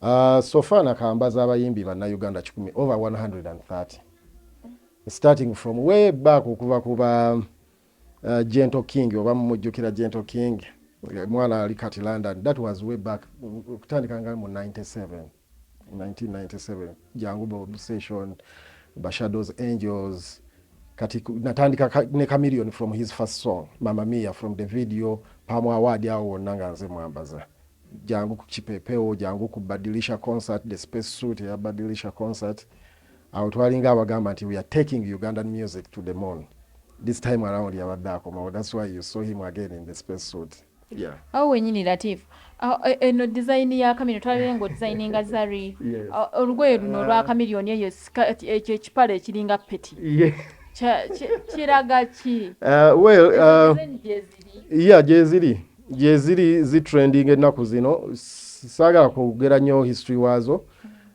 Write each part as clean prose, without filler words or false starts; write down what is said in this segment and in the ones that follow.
So far nakambaza abayimbi bannayuganda kikumi, over 130, starting from way back, okuva kuba Gentle King, oba mumujjukira Gentle King, mwana ali kati London. That was way back, okutandika nga mu 97, 1997, Jangu Bob Session, Bashadows Angels. Kati natandika ne Chameleon from his first song Mama Mia, from the video Pamu Award, awo wonna nga nze mwambaza. Jangu ku Kipepeo, jangu ku Badilisha concert, the space suit eya Badilisha concert. Awo twalinga abagamba nti we are taking Ugandan music to the moon. This time around yabadde akomawo. That's why you saw him again in the space suit, yeah. Awo wenyini, Latif, eno design ya Chameleone, twalabye nga odesigninga Zari. Yes. Olugoye luno olwa Chameleone, eyo ekyo ekipale ekiringa peti, kiraga ki? Well, Design gyeziri? Yeah, gyeziri zitrending ennaku zino. Saagala kwogera nnyo history waazo,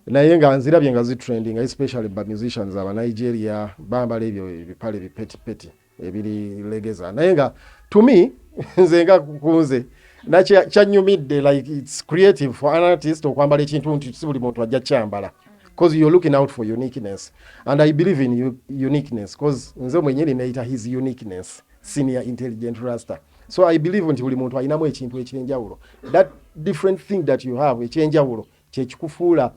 naye nga nzirabye nga zitrending, especially ba musicians aba Nigeria bambala ebyo ebipale bipetipeti ebiri legeza. Naye nga to me, nze nga kunze kyanyumidde, like it's creative for an artist okwambala ekintu nti si buli muntu ajja kyambala, because you're looking out for uniqueness, and I believe in uniqueness, because nze mwenyini neyita His Uniqueness Senior Intelligent Rasta. So I believe nti buli muntu alinamu ekintu ekyenjawulo. That different thing that you have ekyenjawulo kyekikufuula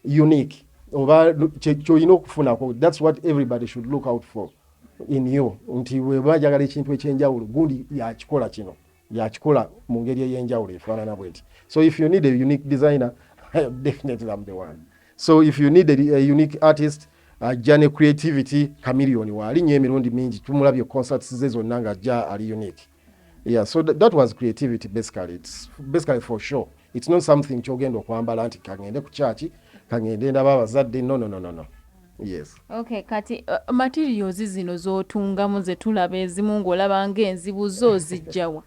unique, oba kyolina okufunako. That's what everybody should look out for in you, nti weba njagala ekintu ekyenjawulo, gundi yakikola kino, yakikola mu ngeri ey'enjawulo efaanana bweti. So if you need a unique designer, definitely I'm the one. So if you need a unique artist ajja ne creativity, Chameleone waali nnyo. Emirundi mingi tumulabye concerts ze zonna ng'ajja ali unique, yeah. So that was creativity basically. It's basically for sure, it's not something kyogenda okwambala nti kangende ku kyaki, kangende ndaba abazadde. No, yes. Okay, kati materials zino z'otungamu ze tulaba, ezimu ng'olaba ng'enzibu, zo zijjawa?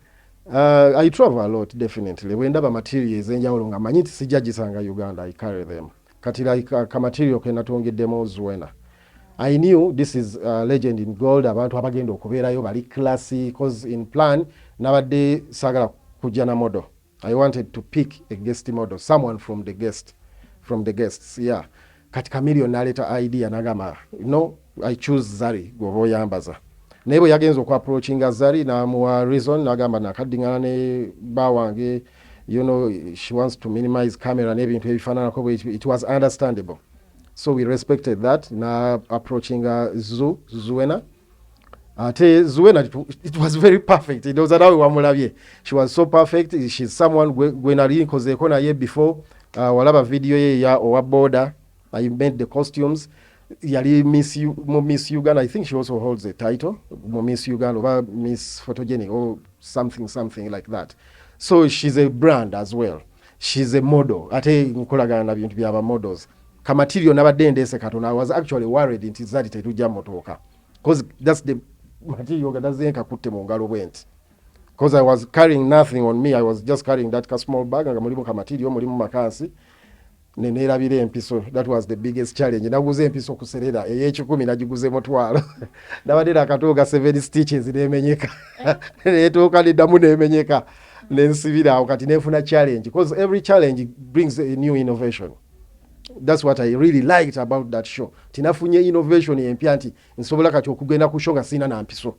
I travel a lot, definitely. Bwe ndaba material ez'enjawulo nga manyi nti sijja gisanga Uganda, I carry them. Kati like ka material ke natungiddemu Zuena, I knew this is Legend in Gold, abantu abagenda okubeerayo bali classy, 'cause in plan nabadde saagala kujja na model. I wanted to pick a guest model, someone from the guests, yeah. Kati Chameleone n'aleeta idea n'agamba, "No, I choose Zari gwoba oyambaza." Naye bwe yagenza okuapproachinga Zari, n'amuwa reason, n'agamba nakaddiŋŋana ne bba wange, she wants to minimize camera n'ebintu ebifaananako bwe. It was understandable, so we respected that. Na approachinga Zuena, ate Zuena it was very perfect. Ndowooza nawe wamulabye, she was so perfect. She's someone gwe nali nkozeeko naye before. Walaba video ye ya owa border, I made the costumes. Yali mu Miss Uganda. I think she also holds a title mu Miss Uganda oba Miss Photogenic or something, something like that. So she's a brand as well, she's a model, ate nkolagana na bintu byaba models. Ka material nabadde ndeese katono. I was actually worried nti Zari tetujja mutuuka, 'cause that's the material nga nazze nkakutte mu ngalo bwe nti, 'cause I was carrying nothing on me. I was just carrying that ka small bag nga mulimu ka material, mulimu makansi, neneerabira empiso. That was the biggest challenge. Naguze empiso kuserera ey'ekikumi, nagiguze mutwalo. Nabadde nakatuuka seven stitches, nemenyeka, netuuka neddamu nemenyeka, nensibira awo. Kati nenfuna challenge, because every challenge brings a new innovation. That's what I really liked about that show. Tinafunye innovation empya nti nsobola kati okugenda ku show nga sirina na mpiso,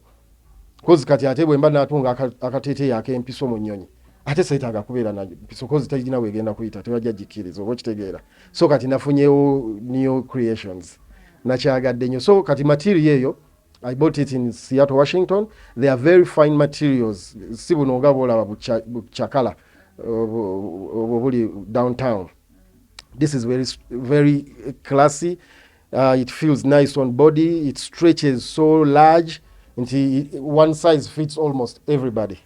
'cause kati ate bwe mba natunga akateeteeyi ak'empiso mu nnyonyi, ate seetaaga kubeera na mpiso, 'cause terina wegenda kuyita, tebajja gikkiriza, oba okitegeera? So kati nafunyewo new creations, nakyagadde nnyo. So kati material eyo, I bought it in Seattle, Washington. They are very fine materials, si buno nga bwolaba bucakala obwo buli downtown. This is very very classy. It feels nice on body. It stretches so large nti one size fits almost everybody.